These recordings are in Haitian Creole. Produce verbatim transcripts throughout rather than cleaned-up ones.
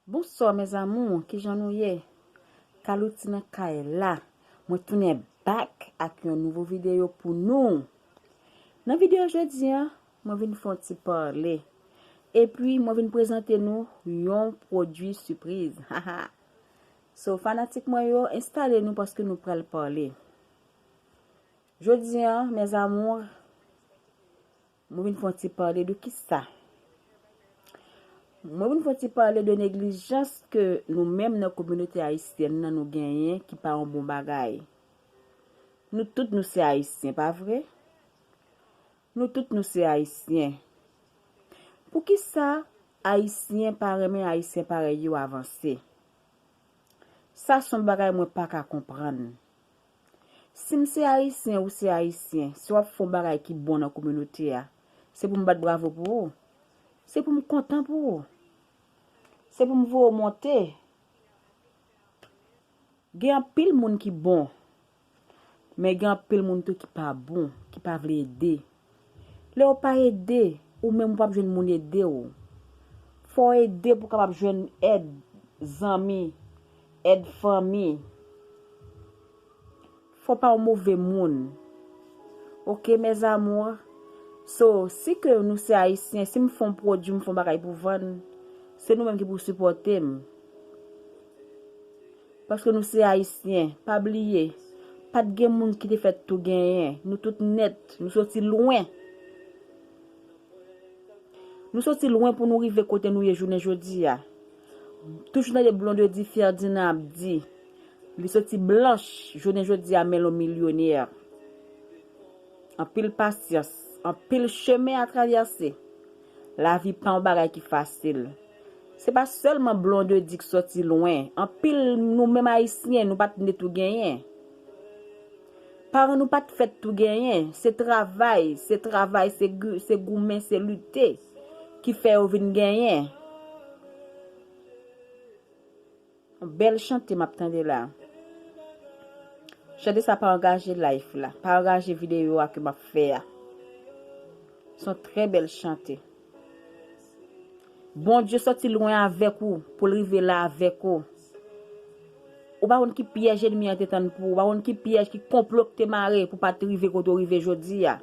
Bonswa mes amours, kijan nou ye? Kalouti nan kay la. Mwen tounen back ak yon nouvo videyo pou nou. Nan videyo jodi a, mwen vin fè yon ti pale. Epi mwen vin prezante nou yon pwodui sipriz. So, fanatik mwen yo, enstale nou paske nou pral pale. Jodi a, mes amours, mwen vin fè yon ti pale de kisa? Mwen vin fè yon ti pale de neglijans ke nou menm nan kominote ayisyèn nan nou genyen ki pa yon bon bagay. Nou tout nou se ayisyen, pa vre? Nou tout nou se ayisyen. Poukisa ayisyen pa renmen ayisyen parèy yo avanse? Sa se yon bagay mwen pa ka konprann. Si m se ayisyen, ou se ayisyen, si w ap fè yon bagay ki bon nan kominote a, se pou m bat bravo pou ou. Se pou m kontan pou ou. Se pou m voye w monte. Gen anpil moun ki bon, men gen anpil moun tou ki pa bon, ki pa vle ede. Lè w pa ede, ou menm ou p ap jwenn moun ede w. Fò w ede pou w kapab jwenn èd zanmi, èd fanmi. Fò w pa yon move moun. Oke, mes amours? So, si ke nou se ayisyen, si m fè yon pwodui, m fè yon bagay pou vann, se nou menm ki pou sipòte m. Paske nou se ayisyen, pa bliye, pa t gen moun ki te fèt tou genyen. Nou tout nèt, nou soti lwen. Nou soti lwen pou nou rive kote nou ye jounen jodi a. Toujou tande Blondedy Ferdinand ap di, li soti blanch, jounen jodi a, men l yon milyonè. Anpil pasyans, anpil chemen a travèse. Lavi pa yon bagay ki fasil. Se pa sèlman Blondedy ki soti lwen. Anpil nou menm ayisyen, nou pa t ne tou genyen. Paran nou pa t fèt tou genyen. Se travay, se travay, se gou-, se goumen, se lite ki fè yo vin genyen. Yon bèl chante m ap tande la. Chante sa pa angaje live la, pa angaje videyo a ke m ap fè a. Se yon trè bèl chante. Bondye sòti lwen avèk ou pou l rive la avèk ou. Ou pa konn ki pyèj ènmi an te tann pou ou, ou pa konn ki pyèj, ki konplo k te mare pou w pa t rive kote w rive jodi a.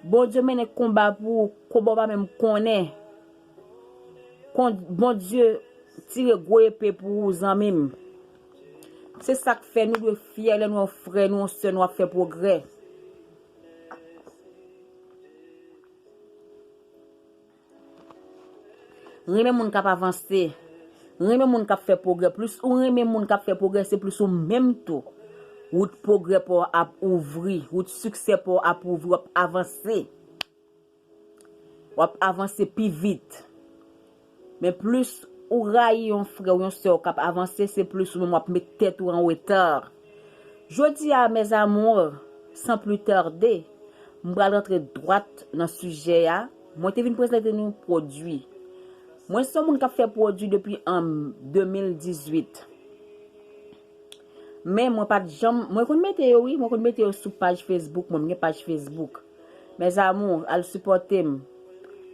Bondye mennen konba pou ou, konba w pa menm konnen. Kon-, Bondye tire gwo epe pou ou, zanmi m. Se sa k fè nou dwe fyè lè nou wè yon frè nou, yon sè nou ap fè pwogrè. Renmen moun k ap avanse. Renmen moun k ap fè pwogrè. Plis ou renmen moun k ap fè pwogrè, se plis ou menm tou. Wout pwogrè pa w ap ouvri. Wout siksè pa w ap ouvri. W ap avanse. W ap avanse pi vit. Men plis ou rayi yon frè w, yon sè w k ap avanse, se plis ou menm w ap met tèt ou an reta. Jodi a, mes amours, sans plus tarder, m pral rantre dwat nan sijè a. Mwen te vin prezante nou pwodui. Mwen se yon moun k ap fè pwodui depi an de mil dizuit. Men mwen pa t janm, mwen konn mete yo wi, mwen konn mete yo sou paj Facebook mwen, m gen paj Facebook. Mes amours, al sipòte m.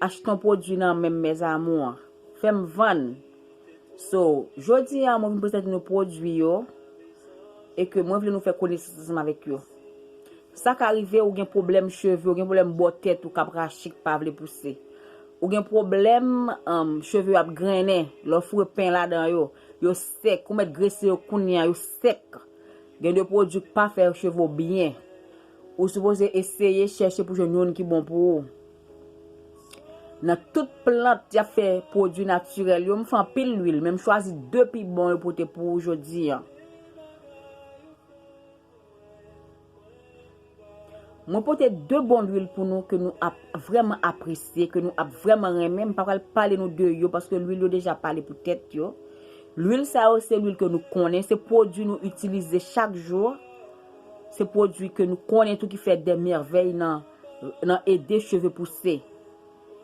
Achte yon pwodui nan men m, mes amours. Fè m vann. So, jodi a, mwen vin prezante nou pwodui yo e ke mwen vle nou fè konesans ansanm avèk yo. Sa ka rive ou gen pwoblèm cheve, ou gen pwoblèm bò tèt ou k ap rache, k pa vle pouse. Ou gen pwoblèm, um, cheve yo ap grennen, lè w foure pen ladan yo, yo sèk, ou mèt grese yo kounye a, yo sèk. Gen de pwodui k pa fè cheve w byen. Ou sipoze eseye chèche pou jwenn youn ki bon pou ou. Nan tout plant y ap fè pwodui natirèl yo, m fè anpil lwil, men m chwazi de pi bon yo pote pou ou jodi a. Mwen pote de bon lwil pou nou ke nou ap vrèman apresye, ke nou ap vrèman renmen. M pa pral pale nou de yo paske lwil yo deja pale pou tèt yo. Lwil sa yo se lwil ke nou konnen, se pwodui nou itilize chak jou. Se pwodui ke nou konnen tou ki fè de mèvèy nan, nan ede cheve pouse.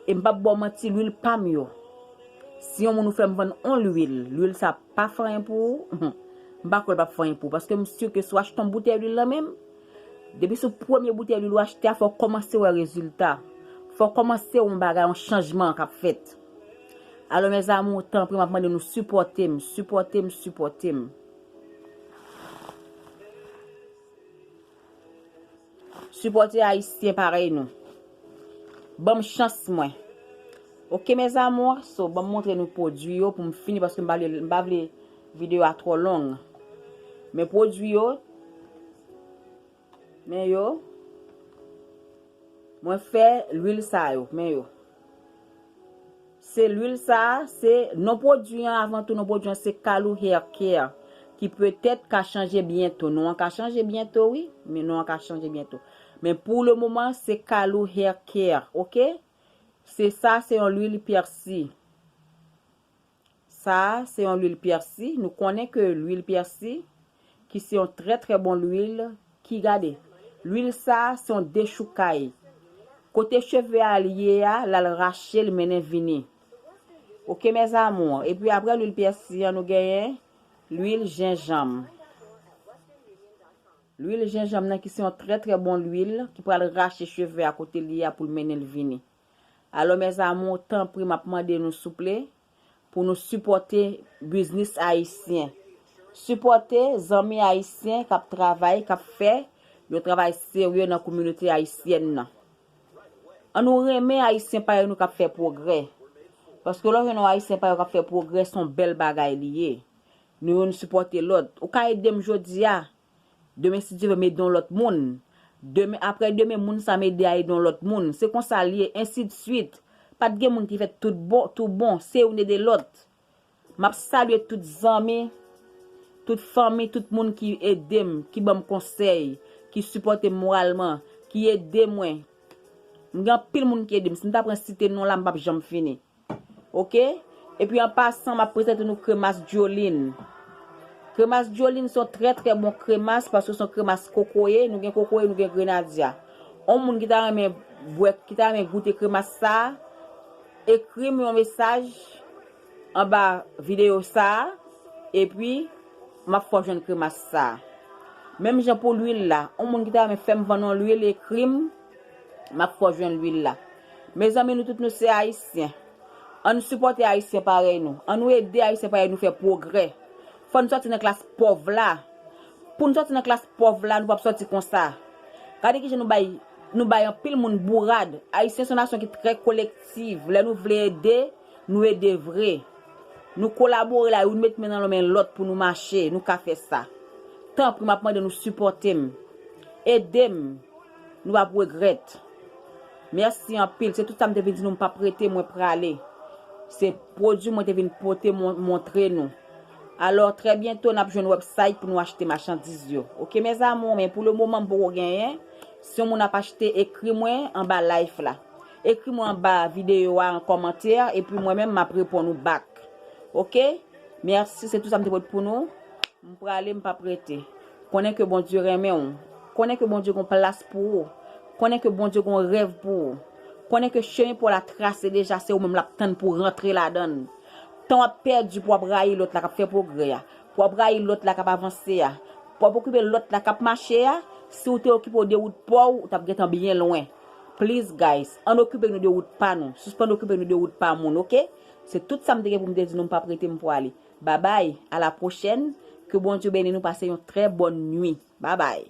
E m p ap ba w manti, lwil pa m yo. Si yon moun ou fè m vann on lwil, lwil sa pa fè anyen pou ou, m pa kwè l p ap fè anyen pou ou. Paske m si ke si w achte yon boutèy lwil nan men m, depi sou premye boutèy lwil ou achte a, fò w kòmanse wè rezilta. Fò w kòmanse wè yon bagay, yon chanjman k ap fèt. Alò, mes amours, tanpri, m ap mande nou sipòte m, sipòte m, sipòte m. Sipòte Ayisyen parèy nou. Ban m chans mwen. Ok, mes amours, so, ban m montre nou pwodui yo pou m fini, paske m pa vle, m pa vle videyo a twò long. Men pwodui yo, men yo, mwen fè lwil sa yo, men yo. Se lwil sa a, se non pwodui an, avan tou non pwodui an se Kalou Hair Care, ki petèt ka chanje byento. Non an ka chanje byento, wi, men non an ka chanje byento. Men pou le moman, se Kalou Hair Care, ok? Se sa, se yon lwil pèsi. Sa a, se yon lwil pèsi. Nou konnen ke lwil pèsi, ki se yon trè, trè bon lwil, ki gade. Lwil sa a, se yon dechoukay. Kote cheve a l ye a, l al rache l mennen vini. Ok, mes amours. Epi apre lwil pèsi an, nou genyen lwil jenjanm. Lwil jenjanm nan ki se yon trè, trè bon lwil, ki pral rache cheve a kote l ye a pou l mennen l vini. Alò, mes amours, tanpri, m ap mande nou souple, pou nou sipòte biznis ayisyen. Sipòte zanmi ayisyen k ap travay, k ap fè yon travay serye nan kominote ayisyèn nan. An nou renmen ayisyen parèy nou k ap fè pwogrè. Paske lè w jwenn yon ayisyen parèy ou k ap fè pwogrè, se yon bèl bagay li ye. Nou youn sipòte lòt. Ou ka ede m jodi a, demen, si Dye vle, m ede yon lòt moun. Demen, aprè demen, moun sa m ede a ede yon lòt moun. Se konsa l ye, ensi de swit. Pa t gen moun ki fèt tout bon, tou bon. Se youn ede lòt. M ap salye tout zanmi, tout fanmi, tout moun ki ede m, ki ban m konsèy, ki sipòte m moralman, ki ede mwen. M gen anpil moun ki ede m. Si m ta pran site non la, m p ap janm fini. Ok? Epi an pasan, m ap prezante nou kremas Jolene. Kremas Jolene se yon trè, trè bon kremas, paske se yon kremas kokoye, nou gen kokoye, nou gen grenadya. On moun ki ta renmen bwè, ki ta renmen goute kremas sa a, ekri m yon mesaj anba videyo sa a, epi m ap fè w jwenn kremas sa a. Menm jan pou lwil la, on moun ki ta renmen fè m vann on lwil, ekri m, m ap fè w jwenn lwil la. Mezanmi, nou tout nou se ayisyen. Ann sipòte ayisyen parèy nou. Ann nou ede ayisyen parèy nou fè pwogrè. Fò n sòti nan klas pòv la. Pou n sòti nan klas pòv la, nou p ap sòti konsa. Gade kijan nou bay, nou bay anpil moun bourad. Ayisyen se yon nasyon ki trè kolektiv. Lè nou vle ede, nou ede vre. Nou kolabore la, youn met men nan men lòt pou nou mache. Nou ka fè sa. Tanpri, m ap mande nou sipòte m. Ede m. Nou p ap regrèt. Mèsi anpil. Se tout sa m te vin di nou, m p ap rete, mwen prale. Se pwodui mwen te vin pote mon-, montre nou. Alò, trè byento, n ap jwenn website pou nou achte machandiz yo. Ok, mes amours, men pou le moman, m poko genyen. Si yon moun ap achte, ekri mwen anba live la. Ekri mwen anba videyo a, an kòmantè, epi mwen menm, m ap reponn ou back. Ok? Mèsi, se tout sa m te pote pou nou. M prale, m p ap rete. Konnen ke Bondye renmen w. Konnen ke Bondye gon plas pou ou. Konnen ke Bondye gon rèv pou ou. Konnen ke chemen pa w la trase deja, se ou menm l ap tann pou w rantre ladan l. Tan w ap pèdi pou w ap rayi lòt la k ap fè pwogrè a, pou w ap rayi lòt la k ap avanse a, pou w ap okipe lòt la k ap mache a, si w te okipe w de wout pa w, ou t ap gentan byen lwen. Please, guys, ann okipe nou de wout pa nou. Sispann okipe nou de wout pa moun, ok? Se tout sa m te gen pou m te di nou, m p ap rete, m prale. Babay, a la pwochèn. Ke Bondye beni nou, pase yon trè bòn nwi. Babay.